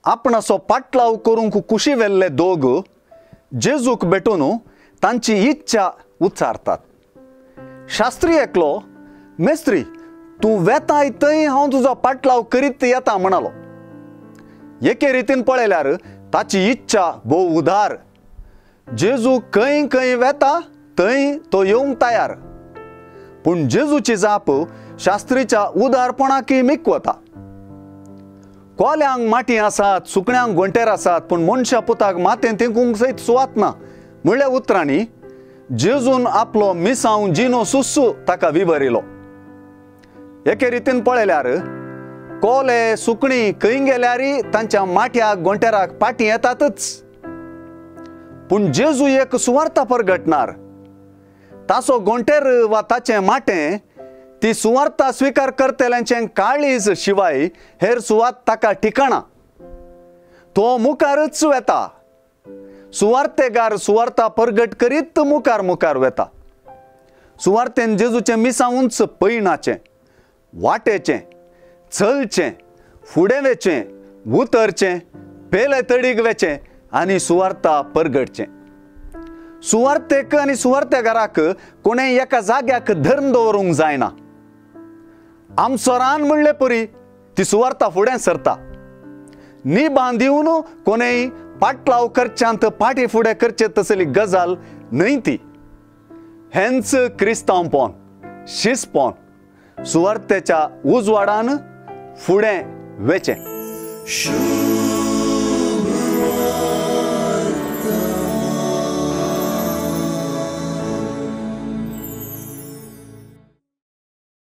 आपणाचो पाटलाव करूंक कुशी वेल्ले दोग जेजूक भेटून तांची इच्छा उच्चारतात। शास्त्री एकलो, मेस्त्री तूं वेताय थंय हांव तुजो पाटलाव करीत येता म्हणालो। एके रितीन पळयल्यार ताची इच्छा भोव उदार। जेजू खंय खंय वेता थंय तो येवंक तयार। पूण जेजूची जाप शास्त्रीच्या उदारपणाकय मिकवता। कोल्यांक माटी आसात, सुकण्यांक गोंटेर आसात, पूण मनशा पुताक मातें तेंकूंक सयत सुवात ना म्हणल्या उतरांनी जेजून आपलो मिसांव जिनो सुस्सू ताका विवरिलो। एके रितीन पळयल्यार कोले सुकणी खंय गेल्यारय तांच्या माट्याक गोंटेराक पाटी येतातच। पूण जेजू एक सुवार्ता परगटणार। ताचो गोंटेर वा ताचें माटें ती सुवार्ता स्विकार करतल्यांचें काळीज शिवाय हेर सुवात ताका ठिकाणा। तो मुखारच वेता। सुवार्तेगार सुवार्ता परगट करीत मुखार मुखार वेता। सुवार्तेन जेजूचें मिसावूंच पयणाचें, वाटेचें, चलचें, फुडें वेचें, उतरचें, पेले तडीक वेचें आनी सुवार्ता परगटचें। सुवार्तेक आनी सुवार्तेगाराक कोणें एका जाग्याक धरून दवरूंक जायना। आमचो रान म्हणले परी ती सुवार्ता फुडें सरता। निबां दिवन कोणेंय पाटलाव करच्यांत पाटी फुडें करचे तसली गजाल न्हय ती। हेंच क्रिस्तांवपण, शिसपण सुवार्तेच्या उजवाडान फुडें वेचें।